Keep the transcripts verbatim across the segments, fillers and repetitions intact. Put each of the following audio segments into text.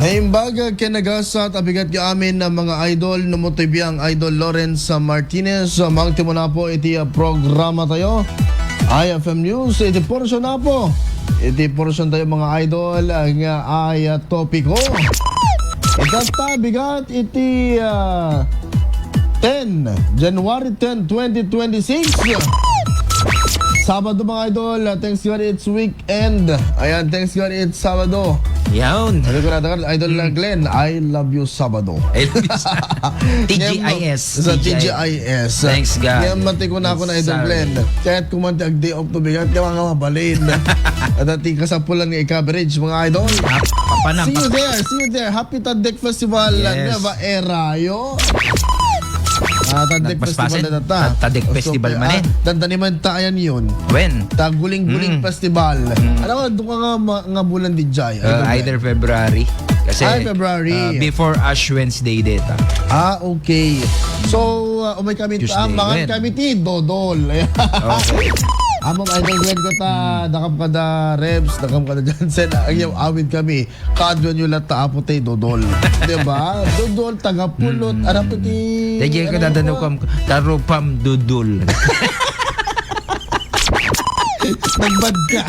Naimbag ken nagasat a bigat nga amin a mga idol, no mo ti biang Idol Lawrence Martinez, mangtimuna po iti, ah, programa tayo. I F M News, iti portion na po. Iti portion tayo, mga idol, ah, nga ay, ah, topiko. Itatta, bigat iti, ah, ten, January ten, twenty twenty-six. Sabado, mga idol. Ah, thanks God it's weekend. Ayan, thanks God it's Sabado. Yaon. Sabi ko na, Idol na Glenn, I love you, Sabado. I love you, Sa-, T G I S. Sa T G I S. Thanks God. Ngayon, mati ko na ako na, Idol Glenn. Kahit kumanti ag day off to bigat, kaya nga mabalin. At ating kasapulan nga i-coverage, mga idol. Papa na, See you there, see you there. Happy Tadek Festival, Yes. Nueva Era, yo. Ah, Tadek Festival Nagpaspasen? na ta. Ta-, Tadek So, Festival ah, man eh. Dandani man ta ayan yun. When? Taguling-guling Mm. Festival. Mm. Alam mo, doon ka nga ma-, nga bulan di jay. Uh, Idol Glenn. Either February. Kasi, Ay, February. uh, before Ash Wednesday data. Ah, okay. So, uh, umay kami, Tuesday, ah, mangan when? kami ti Dodol. Okay. Among Idol Glenn ko ta, Mm. dakam kada Rebs, dakam kada Jansen, ang iyong awid kami. Kaadwan yo latta, Apo, ti Dodol. Di ba? Dodol, taga Pulot, Mm. arap ti, Dahil ano ka dadano ko? Kam-, tarupam Dodol. Nagbad ka.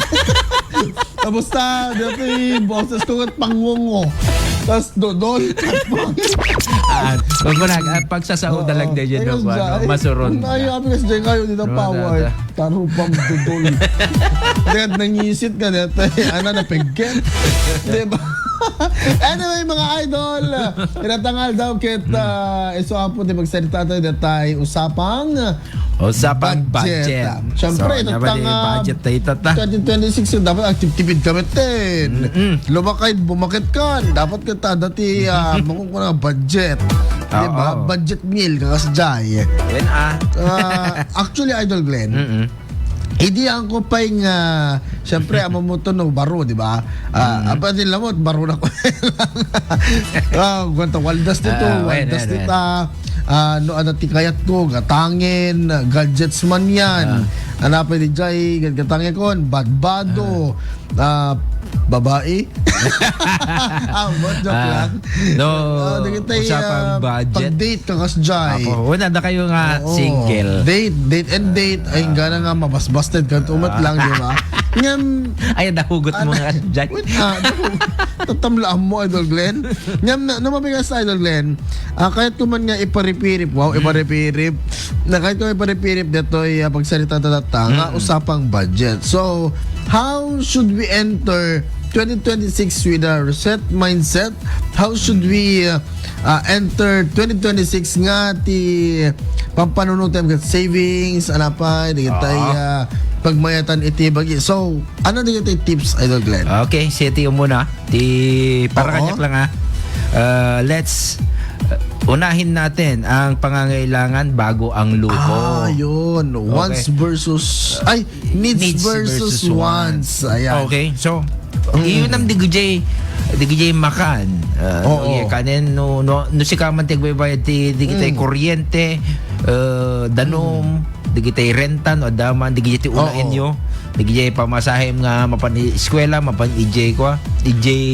Tapos ta, dati boses ko kat pangungo. Tas Dodol. Ah, wag mo na, ah, pagsasao na lang din yun, Ayun, no? Ano, Jai. Masuron Ay, ka. Abi kasi dyan kayo, di na Ano, paway. ano, ano? Tarupam Dodol. Dahil nangisit ka, dahil, ano, napigkit. Di ba? Anyway, mga idol, inatangal daw kit, ah, iso apo, di magsarita tayo, dahil tayo usapang Usapang budget. budget. Siyempre, So, ito dapat tanga eh, budget tayo, tata. twenty twenty-six, so dapat agtiptipid kami, ten. Mm-mm. Lumakay, bumakit ka. Dapat kita, dati, ah, mangungkuna budget. Di ba? Oo. Budget meal, kakas Jai. Yan, ah. Ah, actually, Idol Glenn, Mm-mm. idi ako pay nga, siyempre, amo mo to, no, baro, di ba? Ah, Mm-mm. apa din lamot, baro na ko. Ah, kwenta, waldas dito, Ah, wen, waldas wen, wen. dita. Ah, no, ada ti kayat ko, gatangen, gadgets man yan. Ah. Ano pa di jay, gad-, gatangen ko, badbado, Ah. ah, babae. Ah, what, joke Ah, lang. no, Ah, di kita, usapang ah, budget. pag-date ka, kas jay. Ako, wala na kayo nga Oo. single. Date, date and date. Ay, Ah. gana nga, mabasbasted ka, tumat Ah. lang, di ba? Ngam, Ay, nahugot mo Ano? nga, Jai. Wait, ah, naku-, tatamlaan mo, Idol Glenn. Ngam na, no, mabigas, Idol Glenn. Ah, kahit ko man nga iparipirip, wow, Hmm. iparipirip. Na kahit ko iparipirip, detoy, ah, pagsarita ta, ta, ta, nga Hmm. usapang budget. So, how should we enter twenty twenty-six with a reset mindset? How should we, uh, uh, enter twenty twenty-six nga ti pampanunutem ket savings, anapay, di tay, Ah. uh, pagmayatan iti bagi. So, ano di tay tips, Idol Glenn? Okay, sige, ti umuna. Ti, para Oo. kanyak lang, ah. Uh, let's, uh, unahin natin ang pangangailangan bago ang luho. Ah, yun. Okay. Wants versus, ay, needs Needs versus versus wants. wants. Ayan. Okay, so, Mm. iyon ang digujay, digujay makan. Ah, Oo. no, iya kanen, no, no, no, sika man ti agbaybayad ti, digitay Mm. kuryente, ah, danum, Mm. digitay renta, no, adaman, digitay ti Oo. unaenyo, digitay pamasahem nga mapan i-, eskwela, mapan ijay kwa, ijay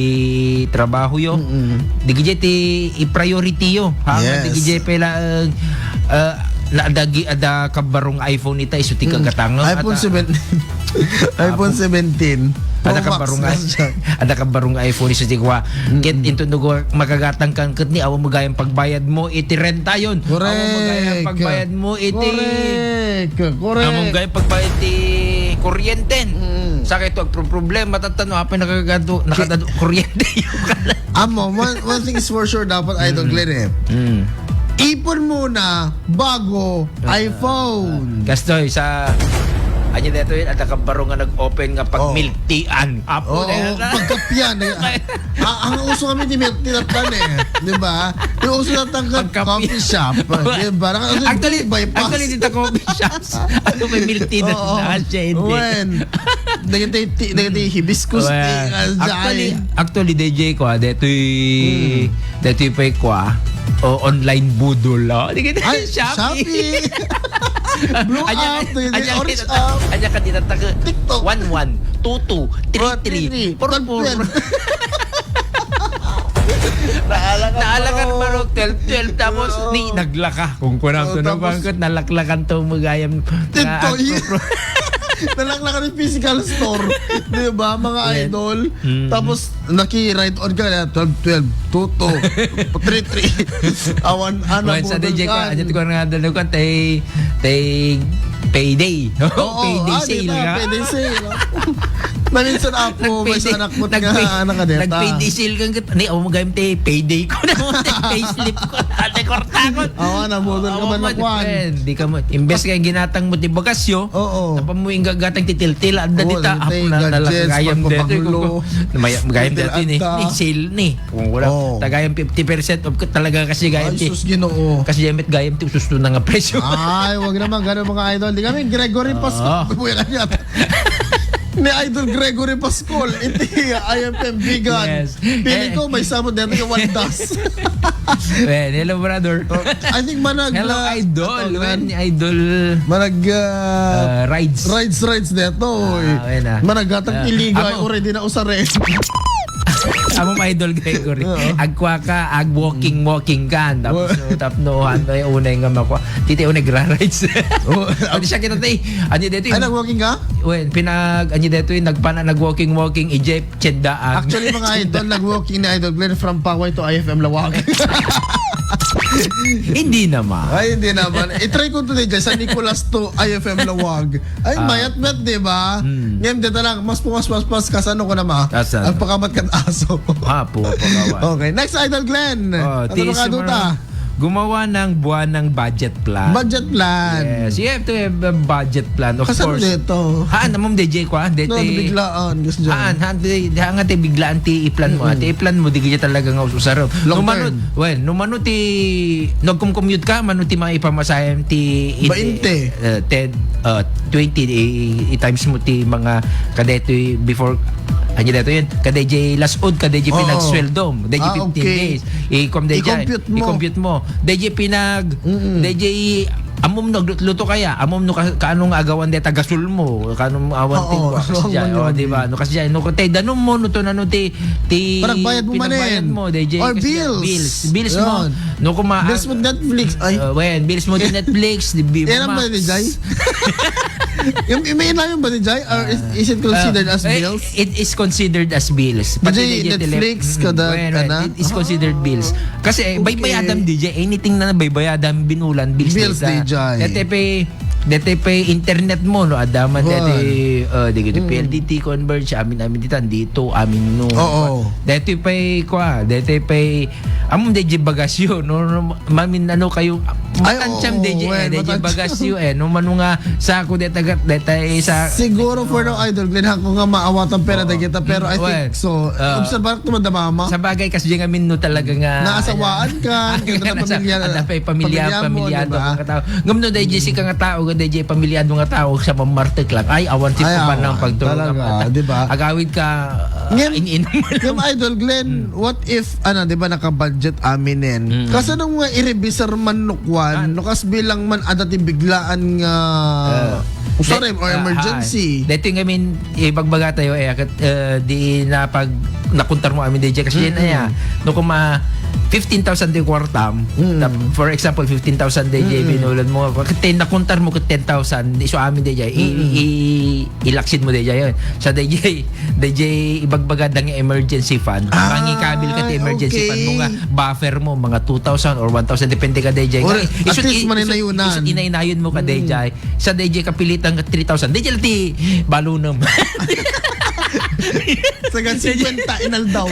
trabaho yo. Mm-mm. Digitay ti i-priority yo, ha? Yes. Digitay pela, ah, na adagi, ada kabarong iPhone ita, isu ti Mm. kagatangem, iPhone ata. seven. iPhone Apo. seventeen Pro Ada ka Max barong na i-, siya. ada ka barong iPhone isu ti kwa. Mm-mm. Ket into no go makagatang kan ket ni awan mo gayam pagbayad mo iti renta yon. Awan mo gayam Correct. pagbayad mo iti Correct. Correct. Awan mo gayam pagbayad ti kuryenten. Mm. Sa kay to agproblema tatta no apay nakagado, nakadado kuryente. Amo, one, one thing is for sure dapat, Idol Mm. Glenn, eh. Mm. Ipon muna bago Ah, iPhone. Kastoy, sa, anya dito yun, at nakabaro nga nag-open nga pag Oh. milk teaan. Apo Oo, na yun, ah. pagkapian, eh. Ah, ang uso kami ni milk tea na tan, eh. Di ba? Yung uso na tan ka Pagkapian. coffee shop. Di ba? Naka-, Actually, bypass. actually, dito coffee shops. Ano may milk tea na Oo. na siya, hindi. When? Dagiti ti-, dagiti hibiscus Well, tea, ah, actually, dyan. actually, D J ko, ah, detoy, Hmm. detoy pa'y kwa, o, online budol, oh. Di kita Ay, Shopee. Shopee. Blue Anya, app, dagiti anya, orange anya, app. anya ka dinatag-, TikTok. One one, two two, three three, four four. Tag-, Naalakan marok, twelve twelve, tapos Oo. ni naglaka. Kung kunam Oo, to, tapos nalaklakan to, magayam. Dito, Nalaklakan yung physical store. Di ba, mga Yan. idol? Mm. Tapos, naki-ride on ka na, twelve twelve, two two, three three. Awan, ana, Wan sa budol D J ko, ka. Ano ko nga dalo ka, tay, tay, payday. Oo, payday ah, di sale, ba? Payday sale, oh. Na minsan, apo, may Nag-payday, sa anak mo, nag-pay-, nga, anak ka, deta. Nag-payday sale kang kat-, ni, oh, magayam, tay, payday ko na, tay, payslip ko na, tay, kwarta ko. Awan, nabudol ka man, man, nakuan. Eh, di ka mo, imbes kay ginatang mo, ti bagasyo, Oo. Tapos mo yung gagatang titiltil, anda Oo, dita, dita apo yung na, gadgets, nalagayam dito, pagpapanglo. May, gayam Titiltil dito ni, anda. Ni sale ni. Kung wala, Oo. Tagayam fifty percent off ka talaga kasi gayam Ay, ti, sus, Ginoo. Kasi gayam it gayam ti ususto na nga presyo. Ay, wag naman, ganun, mga idol. Di kami, Gregory Oo. Pascual. Buhay ka niya. Ni Idol Gregory Pascual, iti I F M Bigan. Yes. Pili Eh. ko, may sabot dito yung Waldas. Well, hello, brother. Oh, I think manag, Hello, ah, idol. Ito, When man. Idol, Manag, ah, uh, rides. Rides, rides dito, Ah, eh. When, ah. Managgatang Ah. iliga, Amo. Already na usaren. Amo, my idol Gregory. Oo. Agkwa ka, ag walking, walking ka. Tapos, Wa- no, tap-, no, ano, yung unay nga makwa. Titi, unay gra-rides. Oo. Ano siya kita, te? Ano dito Ay, yung nag-walking ka? When, pinag, ano dito yung nagpana, nag-walking, walking, ijay, Tsendaan. Actually, mga idol, nag-walking ni Idol Glenn from Paway to I F M Lawag. Hindi naman. Ay, hindi naman. I-try ko today dyan, San Nicolas to I F M Lawag. Ay, Ah. mayat-mayat, di ba? Hmm. Ngayon, dito lang, mas pumas, mas, mas, kasano ko na ma? Kasano? Ang pakamat kan aso. Ah, po, pakawan. Okay, next, Idol Glenn. Oh, Ano ti ba ka, sumara-, Duta? Gumawa ng buwan ng budget plan. Budget plan. Yes, you have to have a budget plan, of Kasano course. Dito? Haan, amom, D J, kwa? Dito, No, biglaan, gusto dyan. Haan, haan, di, di, haan nga, ti biglaan, ti iplan mo, Mm-mm. Ti iplan mo, di kaya talaga nga ususarap. Long No, mano, term. Well, no, mano, ti, nagkumkumyut ka, mano, ti mga ipamasayam, ti, iti, Bainte. Uh, ten, uh, twenty, i, i-times mo, ti, mga, kadetoy, before, ano dito yun? Kadejay lasod, kadejay Oo. Pinagsweldom, kadejay Ah, fifteen okay. Days. I-com-, D J, I-compute mo. I-compute mo. D J pinag, Mm-mm. D J, amom nagluto kaya, amom no ka-, kaano nga agawan deta gasol mo, kaano awan Oo, ti, kasi awan dyan, mo oh, yun. Di ba? No, kasi dyan, no, tay danum mo, no, to, nano, ti, ti, Panagbayad mo pinagbayad manen. Mo, D J, Or kasi dyan, bills. Bills, bills mo. Yun. No, kuma-, Bills mo Netflix. Ay. Uh, wen, bills mo ti Netflix, di Viva Yan ang Max. Ba ni Jai? Yung, yung may inayon ba ni Jai? Or is, is it considered Ah, as eh, bills? It is considered as bills. Pati D J, D J tele-, Netflix, mm, kada, wen, wen, kana? It is considered Ah. Bills. Kasi, eh, Okay. Baybayadam, D J, anything na baybayadam, binulan, bills Bills, data. D J. Dati pa, dati pa internet mo, no? Adaman, Wan. Dati, uh, di gitu, Mm. P L D T converge, amin, amin, ditan, dito, amin, no? Oo. Dati pa, kwa, dati pa, among D J bagasyo, no? No, mamin, ano kayo, Ay, matansyam, oo, D J, eh, well, D J matansyam. Bagasyo, eh, no? Mano nga, sa ako, deta, deta, eh, sa Siguro for now, Idol Glenn, ako nga maawatan pera Oo. na kita, pero I Well, think so. Ah. Obserbar ko madama, ma. Sa bagay, kasi yung amin, no, talaga nga, Naasawaan ka, Ay, ganda na nasa-, pamilya, ada pa'y pamilya, pamilya mo, pamilyado di ba? Ka nga tao. Ngam no, dahil Jessica nga tao, dahil pamilyado nga tao, sa mamartek lang. Ay, awan si Ay, Papa awan. Ng pagtulog Talaga, ng bata. Di ba? Agawid ka, ah, Ngem-, in-in. Ngem, Idol Glenn, Hmm. what if, ano, di ba, naka-budget aminen? Hmm. Kasi nung nga irebisar man nukwan, Ah. nukas bilang man ada ti biglaan nga Ah. Sorry, De-, or ah, emergency. Ha. Dito yung, I mean, ibagbaga tayo, eh, akat, eh, di na pag nakuntar mo amin, D J, kasi yun na Mm-mm. yan. No, kung ma fifteen thousand di kwartam, Mm. tap-, for example, fifteen thousand, D J, Mm-mm. binulan mo, kati nakuntar mo ka ten thousand, iso amin, D J, i-, Mm-mm. i-, ilaksid mo, D J, yun. Sa D J, D J, ibagbaga dang emergency fund. Ah, Mangikabil ka ti emergency okay. fund mo nga, buffer mo, mga two thousand or one thousand, depende ka, D J. Or Nga, at iso-, least i-, iso-, maninayunan. iso-, inainayon mo ka, Mm. D J. Sa D J kapilitan nga three thousand. D J lang ti balunem. Sa gan singkwenta, inaldaw.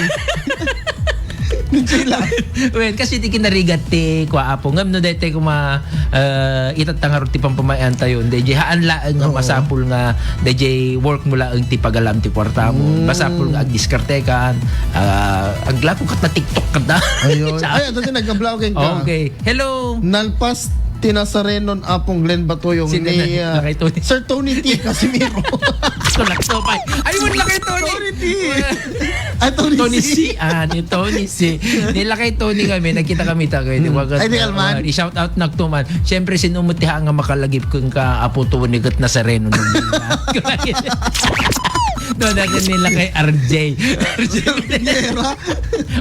D J lang. Well, kasi ti kinarigat ti kua apo. Ngem no daytoy kuma, eh, itatta ngarud ti pampamayan tayo. D J, haan laeng nga Oo. masapul nga D J work mo laeng ti pagalam ti kwarta mo. Mm. Masapul nga agdiskartekan. Ah, aglako kat na TikTok kat na. Ayun. Sa- Ay, ato din, nagkablao keng ka. Okay. Hello. Nalpas ti nasarenon Apong Glenn Batuyong Sino ni, na? Ah, Lakay Tony. Sir Tony T. Casimiro. Gusto lang to, pay. Ay, wala Lakay Tony. Tony T. Ay, Tony Tony C. C. Ah, ni Tony C. Ni Lakay Tony kami, nagkita kami ta, kaya di Hmm. ba, Ay, di, Alman? Ah, i-shout out na to man. Siyempre, sino mo ti ha nga makalagip kung ka Apo Tony kat nasarenon. No, dati nila kay R J. R J. Piñera.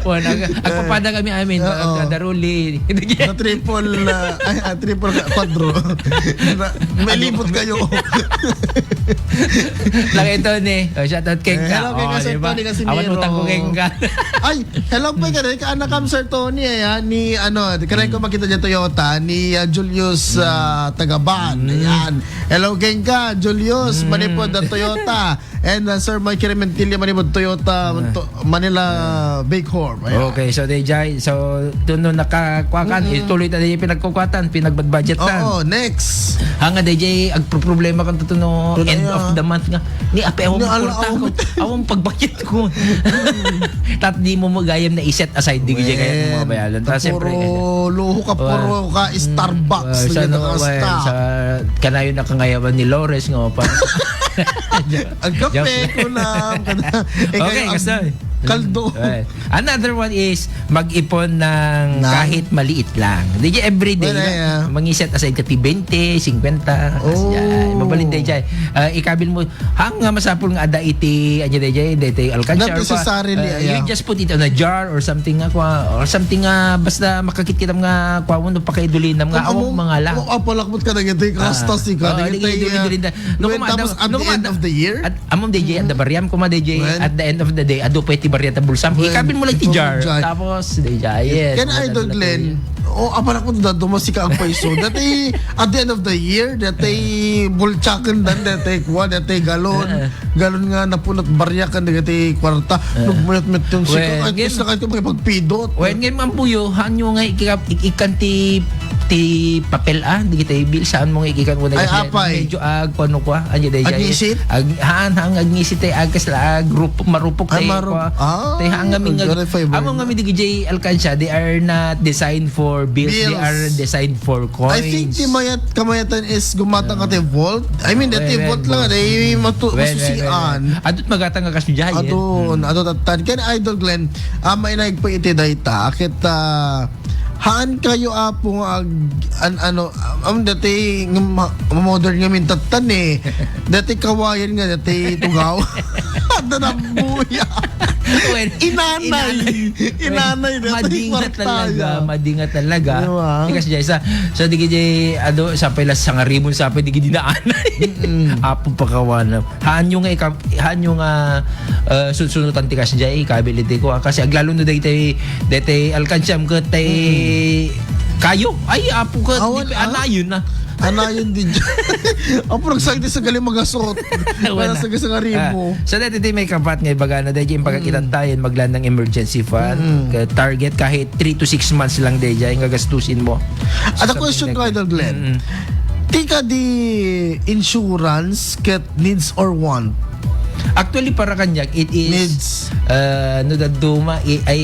Wala ka. Agpapada kami amin. Oo. Kada Rolly. Na triple, ah, ay, ah, triple ka, quadro. Na, may libot kayo. Laki ito ni. Oh, shout out kay Eh, ka. Hello, kay Oh, Sir di ba? Tony Casimiro. Awan utang ko kay ka. Ay, hello po kay ka, anak kam, Sir Tony, ayan, ni, ano, di ka rin ko makita dyan, Toyota, ni, ah, Julius, ah, Tagaban. Ayan. Hello, kay ka, Julius, manipod at Toyota. And, uh, Sir Mike Rementilla, Manibod Toyota, Ah. to-, Manila Bighorn. Ayan. Okay, so, D J, so, doon nung nakakuha ka, Mm-mm. ituloy ta di pinagkukuhatan, pinagbudget na. Oo, next. Ha nga, D J, agproproblema kan tutuno, Ano end ya? of the month nga. Ni ape, awang Ni ala, pagkwarta ko. awang. Awang pagbudget ko. Tat di mo magayam na i-set aside, di gijay kaya mo Wen, mabayalan. Ta, Ta, siyempre, puro luho ka, Wa- puro ka Starbucks, Ah, di sa ka no, wen, nakasta. sa kanayon na kangayawan ni Lores, nga pa. Ang kape, Joke. kunam, kana. Eh, Okay, kaya ang kastoy. kaldo. Right. Another one is mag-ipon ng Na? kahit maliit lang. Di di everyday Wala na. ya. Mangi-set aside ka ti twenty, fifty, kasi Oh. yan. Mabalin di di. Ah, ikabil mo, hang nga masapul nga ada iti, ano di di, di iti alkansya Not or pa, necessarily, ah, yeah. you just put it on a jar or something nga kwa, or something nga basta makakit kita nga kwa mo, no, pakaidulinam nga Kung awang among, mangala. kung apalakbot ka na ganito, yung Ah. kastas, ikaw, Oo, na ganito, digi-, digi-, ah, digi-, digi-, no, when kuma tapos ada, at no, the kuma end ada, of the year? at, among D J, at the Mm-hmm. bariam, kuma D J, When? at the end of the day, adu pa iti bariam ta bulsam. When? Ikapin mo lang ti Ito, jar. Jai. Tapos, D J, yes, Ken mga Idol dadalat Glenn, na yun. oh, apalakbot da, dumasika ang paiso. Dati, at the end of the year, dati, bulchakan dan, dati, kuha, dati, galon. Ah. Galon nga napunot baryakan dagiti kwarta. Ah. Nagmayat-mayat yung sika. Well, Ay, ngem-, gusto na kayo makipagpidot. Well, ngem ampuyo, hanyo nga ikikap-, ik-, ikan ti, ti papel, ah, dagiti bill, saan mo nga ikikan mo na Ay, kasi apay. medyo ag, kuano kwa, ano, dahil Agnisit? ag-, haan, haan, agnisit, eh, ag-, kasla, ag-, rup-, marupok, Ay, tayo marup-, kwa. ah, Tayo, haan, ngamin, very favorable. Among ngamin, dagiti alkansya, they are not designed for bills, they Bills. are designed for I think coins. ti mayat, kamayatan is gumatang ka ti vault. I mean, dati Well, vault lang, well. dahil matu-, Well, well, well, masusian. well. Adut magatang nga kasdiay, eh. Adun, Hmm. adun, tattan. Ken Idol Glenn, ah, mainayag po iti dayta. Ket, ah, haan kayo, Apo, nga ag-, an-, ano, am, dati nga ma-, modern nga mintattan, eh. Dati kawayan nga, dati tugaw. At nanambuya. Well, Inanay. inanay. Inanay na Madinga tayo, talaga, kwarta. madinga talaga. Di ba? Tikas, Jai, sa, sa di kay, ado, sa pala sa ngarimon, sa pala di kay dinaanay. Mm-mm. Apo pakawana. Haan nyo nga ika-, haan nyo nga, uh, sunsunutan tikas, Jai, ikabiliti ko, ah. Kasi aglalo no daytay, daytay alkansyam ket tay Mm. kayo. Ay, apo ka, Awan, di pa ah? anayon na. Anayon din dyan. Apo, nagsagdi sa galing magasot. Wala. Wala sa, sa ngarimo. Ah, so, dati, di may kapat nga ibaga na, dahil yung pagkakitan Mm. tayo, maglaan ng emergency fund, Mm. ka target kahit three to six months lang, dahil dyan, nga gastusin mo. At So, ang question something ko, like Idol Glenn, Mm. tika di insurance, ket needs or want? Actually, para kaniak, it is, Needs. uh, no, daduma, i-, ay,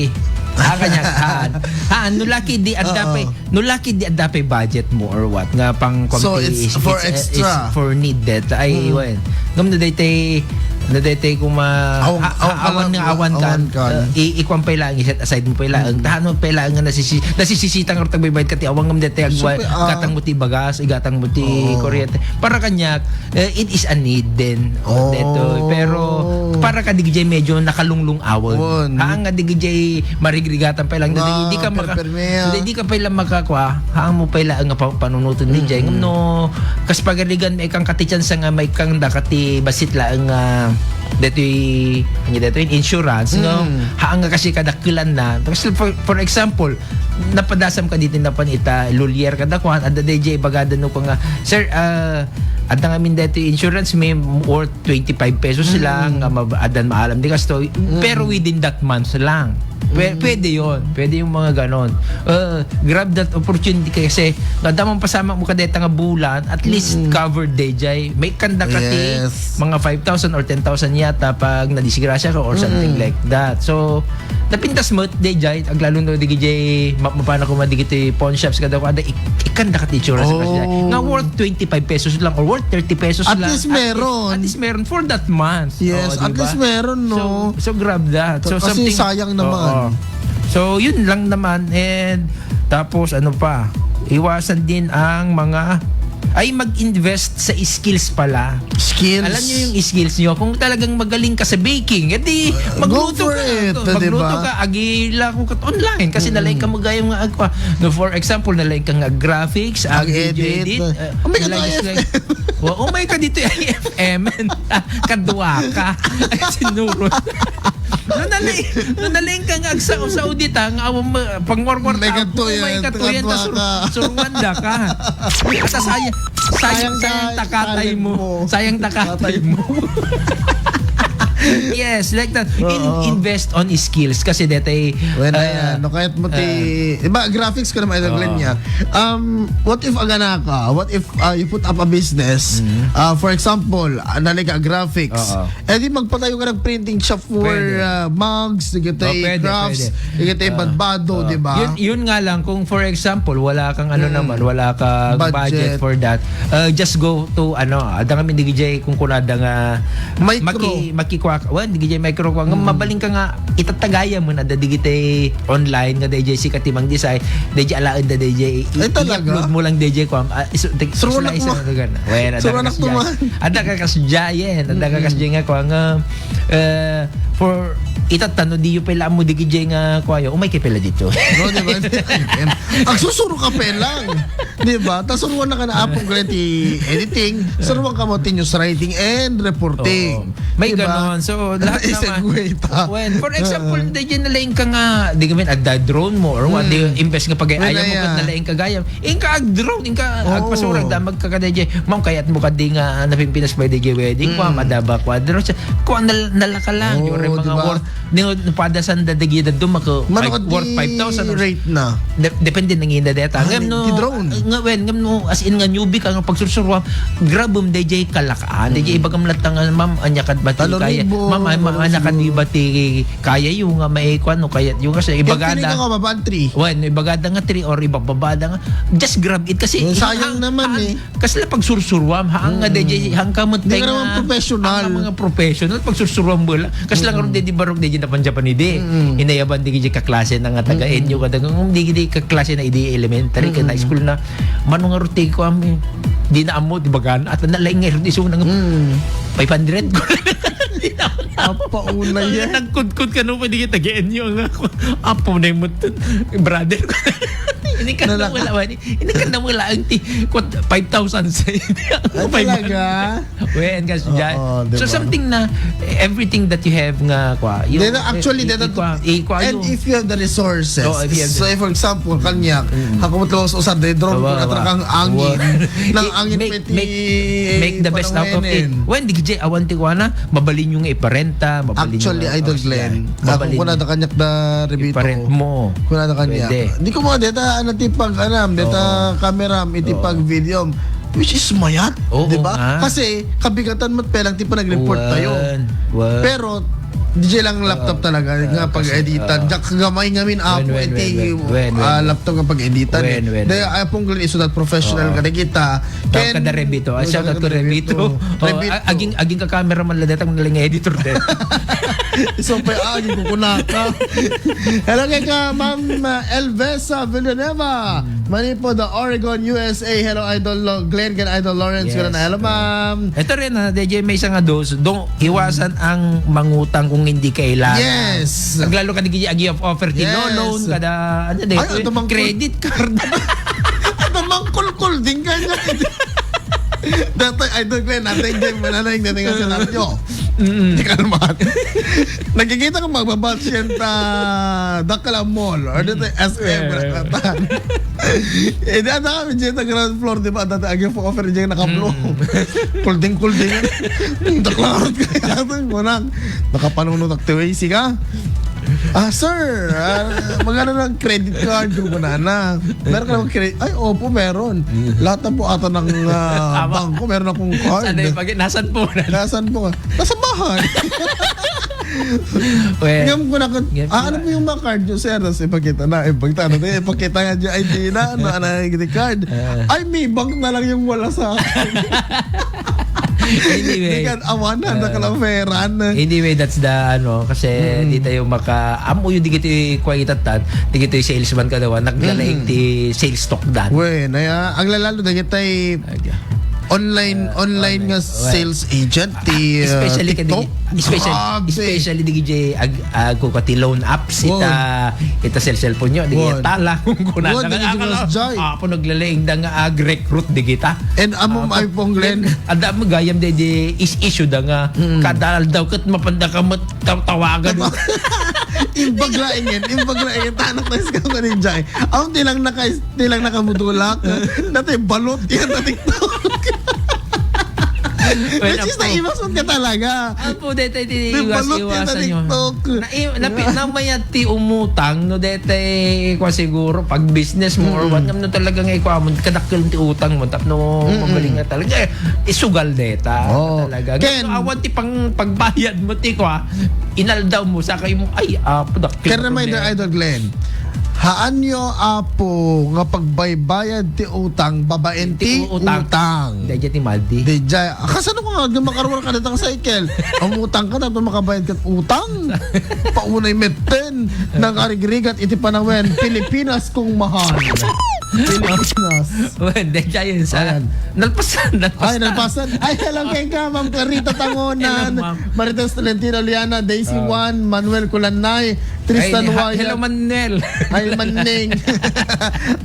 ah, kaniak, haan. Haan, no, lucky di, adda Oo. pay, No, lucky di adda pay budget mo or what, nga pang So, kumpay it's is, for it's, uh, extra. is for need that. Ay, Mm. well. Ngam no daytay, no daytay kuma, Awan, a-, a-, awan awan nga, awan ka, awan ka. uh, i-, ikuan pay lang, i-set aside mo pay lang. Mm. Tahan mo pay lang nga nasisi-, nasisisita nga rutag baybayad ka ti awan ngam daytay agwa-, Super, ah. igatang mo ti bagas, igatang mo ti Oo. kuryente. Para kaniak, eh, it is a need din. Oh, Oh. detoy. Pero para ka digijay medyo nakalunglung awon. Wan. Haan nga digijay marigrigatan pa lang. Nga, Di, di ka maka-, perpermea. di, di ka pa lang makakwa. Haan mo pa lang nga pa-, panunutan ni Mm. Jay. No, kas pagarigan, may kang kati chance nga may kang dakati basit lang nga detoy, ano detoy, insurance, no? Mm. Haan nga kasi kadakkelan na. Kasi for, for example, napadasam ka dito na panita, lawyer ka dakuan, adda D J bagada no ko nga, "Sir, ah, adda ngamin detoy insurance, may worth twenty-five pesos Mm. lang, nga mab-, adan maalam di kasto." Mm. Pero within that month lang. Pwe-, Mm. pwede yon. Pwede yung mga ganon. Uh, grab that opportunity kasi nga damang pasama mo kadeta nga bulan, at least Mm. covered, D J. May kanda ka ti Yes. mga five thousand or ten thousand yata pag nadisgrasya ka or something Mm. like that. So, napintas mo, D J, aglalo no, D J, ma-, mapana ko ma-, digiti pawn shops kada ko, ada ik-, ikanda ka ti insurance ka, Oh. nga worth twenty-five pesos lang or worth thirty pesos At lang. least At least, meron. at least meron for that month. Yes, Oh, at di ba? least meron, no? So, so grab that. So, Kasi something sayang naman. Oo. So, yun lang naman. And, tapos, ano pa? Iwasan din ang mga ay mag-invest sa skills pala. Skills. Alam niyo yung skills niyo, kung talagang magaling ka sa baking, edi Uh, magluto go for ka. It, di magluto ba? Ka, agila ko kat online kasi Mm. Nalaing ka magayang nga agwa. No, for example, nalaing ka nga graphics, ag video Ag-edit. Edit, uh, Oh my God, nalaing ka I F M. Wa-, oh my God, dito ay I F M. Kadwa ka. Ay, sinurot. Nanaling, nanaling ka nga agsa-, sa audit, ha, nga awan ma-, pangwarwar May ta, kadto may yan, kadto yan, kadwa ta sur-, ka. Surwanda ka. Sa sayang, sayang, Sayang sayang ka, takatay talent mo. Mo. Sayang takatay Tatay mo. Yes, like that. In-, Oo. Invest on skills kasi detay, When uh, ayan, no, kahit mo ti, uh, iba, graphics ko naman, Idol Oo. Glenn niya. Um, what if agana ka? What if uh, you put up a business? Mm. Uh, for example, uh, naliga graphics. Oo. Eh di magpatayo ka ng printing shop for Pwede. Uh, mugs, digatay Oh, pwede, crafts, pwede. Digatay Ah, badbado, ah. Di ba? Yun, yun nga lang, kung for example, wala kang ano Mm. naman, wala kang budget Budget. For that, uh, just go to, ano, ada kami D J kung kunada nga Micro. Maki-, makikuha ka. Well, D J Micro ko. Nga Mm. mabaling ka nga, itatagaya mo na da digitay online nga D J si Katimang Design, D J alaen da D J, i-, Ay, talaga? I-upload mo lang D J ko. Ah, isu-, tig-, Sir, wala slice ko. Na ka gana. Well, ada Sir, ka wala kas ko Jay. Man. Ada ka kas Jay, eh. Ada ka kas Mm. Jay nga ko. Ang, ah, eh, for itatano, di yung pala mo, di gijay nga kuwayo, umay kay pala dito. No, di ba? Agsusuro ka pa lang. Di ba? Tas suruan na ka na Apong Glenn ti editing, suruan ka mo ti news writing and reporting. Oo. May Di ba? Ganon. So, lahat Ay, naman. Segue ta. When, for example, Oo. Di dyan nalaing ka nga, di kami, agda drone mo, or what, Hmm. di, imbes nga pag-ayam mo, Wala kat ya. Nalaing ka gayam. Inka ag-drone, inka Oo. Agpasurag, da magkakada jay. Ma'am, kayat mo kadi nga napimpinas pa di jay wedding? Mm. Ma'am, adaba kwadro. Sa, kuwan, nal-, nalaka lang. Oo, Yung mga di ba? Worth, ni, padasan da dagi da dum, ako, Mano five, ka worth di five thousand or rate na? De-, depende nang ina deta. Ah, Ngam di, no, di drone. Nga, wen, ngam no, as in nga newbie ka nga pagsursuruan, grabum, di jay kalakaan. Di jay Mm. ibaga malatang, ma'am, anya kad bati Talon kaya. Ribo, Ma'am, ay, ma-, Talon anya kad Ribo. Bati kaya yung nga maikuan, no, kaya yung kasi Kaya ibagada. Kini ka nga baba, three. Wen, ibagada nga three or ibababada nga. Just grab it kasi Eh, sayang haan, naman haan, eh. Kasi la pagsursuruam, haan nga Mm. D J, haan ka met Hindi ka nga naman nga, professional. Haan nga mga professional, pagsursuruam bala. Kasi lang Mm. karon, di, di barok, di, di napan Japan, di. Mm. Inayaban, di, di kaklase na nga taga Mm. N U, kada, um, di, di kaklase na, di elementary, ka na Mm. school na. Mano nga rute ko, am, eh. Di na amo, di bagan, at na, laing nga, di, so, nang Mm. five hundred. Di na, Apa, una Ang yan. Nagkudkod ka, no, pwede kita, N U, nga, apo na yung mutun. Brother ko. Ini ka na Nalaka- wala, wala. Ini ka na wala ang ti-, kwat-, five thousand sa Ay, five hundred. Talaga? Wen, kas Oo, dyan. Di So, ba? Something na, everything that you have nga, kwa, yung, Then, actually, i-, i-, then, ikwa, ikwa and yung if you have the resources, Oo, if you have so, the for example, kanya, Mm. ako mo tlo sa usad, eh, drone Awa, ko, awa. Natrakang angin, Awa. Nang I-, angin make, peti make, make the best out of it. Panawenen. When, di jay, awan ti kwa na, mabalin yung iparenta, mabalin Actually, yung Idol Glenn, ako Mabalin kuna yung da kanyak da Rebito. Iparent mo. Kuna da kanyak. Pwede. Di ko mga deta, ano, ti pag, ano, deta Oo. Camera, iti Oo. Pag video. Which is mayat, Oo di ba? Nga. Kasi, kabigatan mo pelang ti panag-report tayo. Wan, wan. Pero, D J lang laptop Oo. Talaga, Oo, nga kasi, pag-editan. Oo. Diyak gamay ngamin, Wen, apo, wen, iti, wen, wen. Wen, wen, ah, wen. Laptop nga pag-editan, eh. Wen, wen, Dahil wen. Apong Glenn, iso that professional Oo. Ka na kita. Shout out Ken, kada Rebito. Ah, shout out kada ko Rebito. Rebito. Oh, Rebito. A-, aging, aging ka cameraman la detang naling editor din. Iso pa, ah, aging kukunaka. Hello kay ka, Ma'am, uh, Elvesa Villanueva. Hmm. Manipod, uh, Oregon, U S A. Hello, Idol Lo-, Glenn, ken Idol Lawrence. Yes. Hello, ma'am. Ito rin, ha, D J, may isa nga dos. Dong, iwasan ang mangutang kung hindi kailangan. Yes. Aglalo ka di kaya agi of offer ti Yes. Loan, kada, ano, di, Ay, ito mang credit card. Ito mang kulkul din kanya. Dati, Idol Glenn, natin game, mananay, natin ang senaryo. Mm. Di ka naman. Nagkikita ka magbabal siya ta Dakla Mall or dito S M, Eh. Rakatan. Eh, di ata kami dyan sa ground floor, di ba? Dati, agi offer dyan, naka-blue. Mm. Kulding-kulding. Dakla, kaya ito, kunang. Nakapanunot, aktiway, sika. Ah, sir, ah, magkano ng credit card? Yung banana. Meron ka ng credit? Ay, opo, meron. Lahat na po ata ng, ah, Tama. Bangko, meron akong card. Saan na yung pag-, nasan po? Nasan po? Nasa bahay. Well, Ngam ko na, ngam ah, ano ko po yung mga card nyo, sir? Tapos ipakita na, ipakita na, ipakita nga dyan, I D na, ano, ano, yung card. Ah. Ay, may bank na lang yung wala sa akin. Anyway, Di ka awanan, uh, nakalaferan. Anyway, that's the, ano, kasi Mm. di tayo maka-, amo yung di kita yung kwalitatan, di kita yung salesman ka daw, ah, naglalaing Mm. ti sales talk dan. Wen, ay, ah, aglalalo na kita yung Ay, Online, ah, online nga sales agent ti, ah, TikTok. Especially kadagiti, especially, especially dagiti ag-, ag-, kukuha ti loan apps ita, ita cell-, cellphone nyo, dagiti tala, kung kuna na, dagiti, ah, apo naglalaing da nga ag-recruit dagita. And amo, ah, ay pong Glenn. Adda mo gayam de, de is-, issue da nga kada aldaw ket mapanda ka met-, taw-, tawagan. Imbag laengen, imbag laengen, tanak na iskang ka ni Jai. Awan ti lang naka-, ti lang nakamutulak. Dati balot yan na TikTok. Which is, naiwas mo ka talaga. Apo, dete, ti iwas-iwasan nyo. TikTok. Na, i-, napi-, namayat ti umutang, no, dete, kwa siguro, pag business mo, or what, ngam no talaga nga, ikwa mo, kadakkel ti utang mo, tapno, magaling nga talaga. Eh, isugal deta, talaga. Ngam no, awan ti pang, pagbayad mo, ti kwa, inaldaw mo, saka yung, ay, apo, dakkel. Kaya naman, Idol Glenn, haanyo, apo, nga pagbaybayad ti utang, babaen ti utang. Dayjay ti Maldi. Dayjay. Ah, kasano ko nga, di makaruar ka dito cycle? Ang utang ka, dapat makabayad ka utang. Paunay metten, nang arigrigat iti panawen, Pilipinas kong mahal. Pilipinas. Well, dayjay yun sa, nalpasan, nalpasan. Ay, nalpasan. Ay, hello, kay ka, Ma'am Clarita Tangonan, Marites Tolentino, Liana, Daisy Juan, Manuel Kulanay, Tristan Wyatt. Ay, hello, Manuel. Ay, Manning.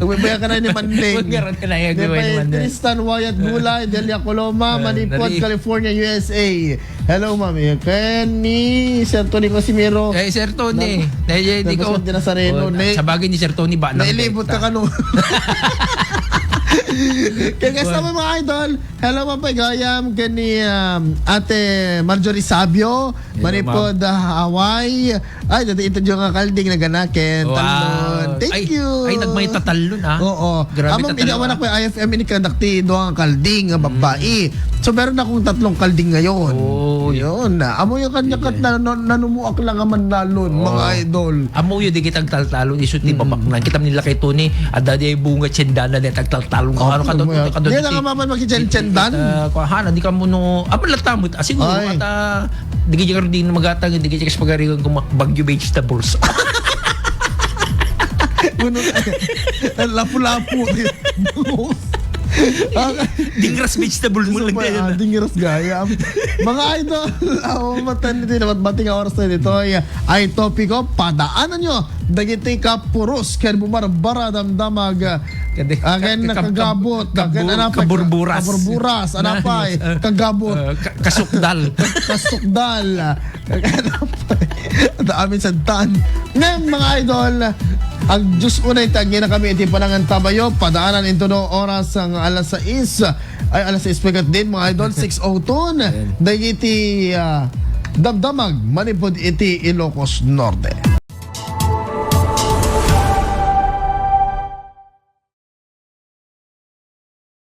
Umibayan ka na ni Manning. Huwag nga rin ka na yung Tristan Wyatt Gulay, Delia Coloma, Manipod, California, U S A. Hello, ma'am. Ken ni Sir Tony Casimiro. Eh, Sir Tony. Nag-, eh, eh, di ko. Sa bagay ni Sir Tony, ba, nailibot ka kano? Kaya gusto mo, mga idol, hello, Ma'am Pagayam, ken ni, um, Ate Marjorie Sabio, Manipod, ah, Hawaii. Ay, dati ito yung nga kalding na ganaken. Wow. Talon. Thank you. Ay, nagmay tatallon, ah. Oo. Grabe, amang tatallon, inawan ako yung I F M, inikandakti, doon nga kalding, nga babae. So, meron akong tatlong kalding ngayon. Oy. Yun. Amo yung kanya kat na, na, nanumuak lang nga manalon, mga idol. Amo yung di kita agtaltalon, isu ti babaknang. Kita nila kay Tony, adda di bunga, tsendana, di agtaltalon. Ano ka doon? Di na ka mapan makitsendan? Kuha na, di ka mo no, amo lang tamot. Ah, siguro, at, ah, di ka di na magatang, di ka di pagariwan kung mak-, Baguio vegetables. Lapu-lapu. Dingras vegetable mo lang. Dingras gayam. Mga idol, awan matan ditoy, nabatbati nga oras na ditoy. Ay, topiko, padaanan nyo dagiti kapuros ken bumarbara damdamag. Kadi-, ah, ken ka-, ka-, kagabot, ka-, ken kabu-, anapay, kaburburas. Kaburburas, anapay, ah, kagabot. Ah, ka-, kasukdal. Kasukdal. Anapay. Ada amin sa dan. Ngayon, mga idol, ang Diyos unay tagina kami iti panangan tabayo, padaanan into no oras ang alas sais, ay, alas sais pegat din, mga idol, six oh two. Ayan. Dagiti, ah, damdamag, manipod iti Ilocos Norte.